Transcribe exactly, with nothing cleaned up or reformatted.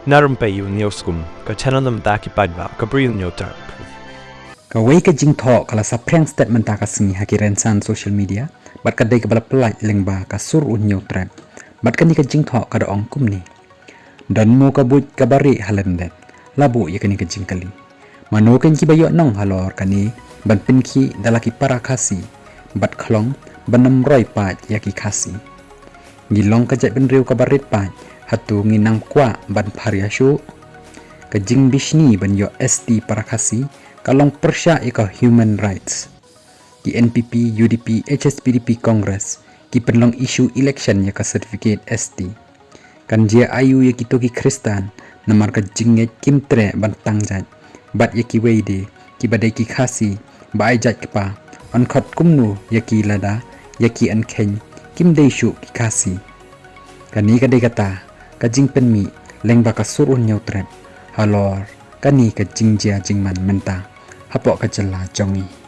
Na Rympei U Hynñiewskum, ka channel na bynta ki paidbah ka Bri U Hynñiewtrep. Kawei ka jingthoh ka la saphriang stet mynta ka sngi ha ki rynsan social media, bad ka dei kaba la pyllait lyngba ka sur U Hynñiewtrep. Bad kane ka jingthoh ka da ong kumne: Don mo ka buit kaba rieh ha lyndet, la buh ïa kane ka jingkylli. Mano kein kiba ïoh nong halor kane ban pynkhih da la ki para Khasi, bad khlong ban ym roi paid ïa ki Khasi? Ngi long ka jaitbynriew kaba rit paid, hato ngi nang kwah ban pharia shuh? Ka jingbishni ban ïoh S T para Khasi ka long pyrshah ïa ka human rights. Ki N P P, U D P, H S P D P, Congress ki pynlong issue election ïa ka certificate S T. Kan jia aïu ïa kito ki Khristan, namar ka jingngeit kim treh ban tang jait? Bad ïa kiwei de, kiba dei ki Khasi ba ai jait kpa, yn khot kumno ïa ki lada ïa ki yn kheiñ kim dei shuh ki Khasi? Kane ka dei kata ka jingpynmih lyngba ka sur U Hynñiewtrep halor kane ka jingjia jingman mynta hapoh ka jylla jong ngi.